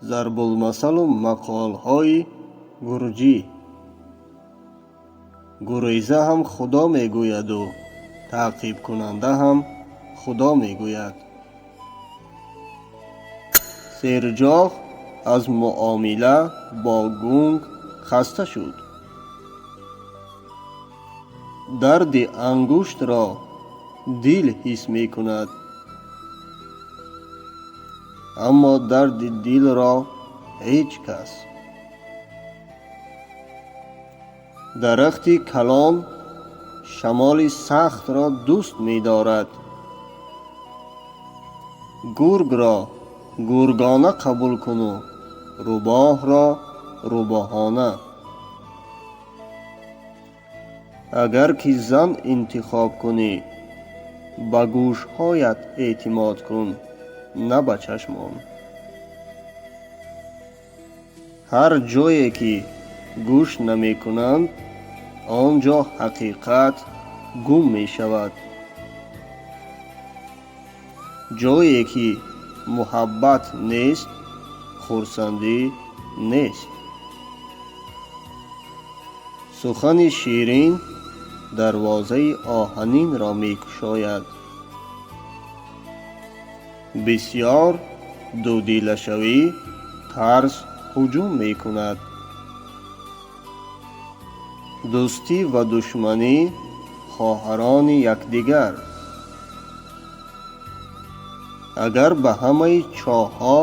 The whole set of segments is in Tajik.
Зарбулмасалу мақолҳои гурҷӣ. Гуреза ҳам Худо мегӯяду таъқибкунанда ҳам Худо мегӯяд. Серҷоғ аз муомила бо гунг хаста шуд. Дарди ангуштро дил ҳис мекунад, аммо дарди дилро ҳеҷ кас. Дарахти калон шамоли сахтро дӯст медорад. Гургро гургона қабул куну рӯбоҳро рӯбоҳона. Агар ки зан интихоб кунӣ, ба гӯшҳоят эътимод кун, на ба чашмон. Ҳар ҷое ки гӯш намекунанд, он ҷо ҳақиқат гум мешавад. Ҷое ки муҳаббат нест, хурсандӣ нест. Сухани ширин дарвозаи оҳанинро мекушояд. Бисьёр дудилашавӣ тарс ҳуҷум мекунад. Дӯстӣ ва душманӣ хоҳарони якдигар. Агар ба ҳамаи чоҳҳо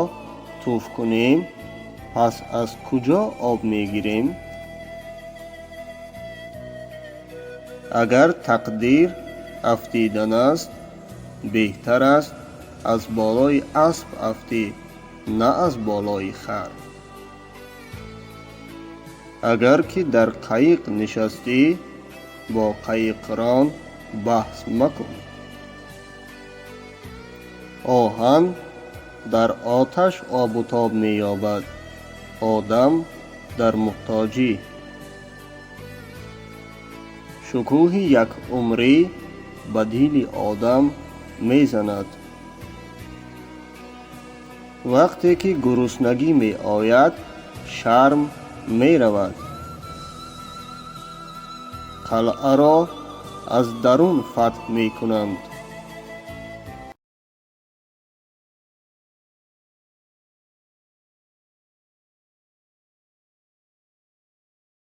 туф кунем, пас аз куҷо об мегирем? Агар тақдир афтидан аст, беҳтар аст аз болои асп афтӣ, на аз болои хар. Агар ки дар қайиқ нишастӣ, бо қайиқрон баҳс макун. Оҳан дар оташ обутоб меёбад, одам дар муҳтоҷӣ. Шукӯҳи якумрӣ ба дили одам мезанад. Вақте ки гуруснагӣ меояд, шарм меравад. Қалъаро аз дарун фатҳ мекунанд.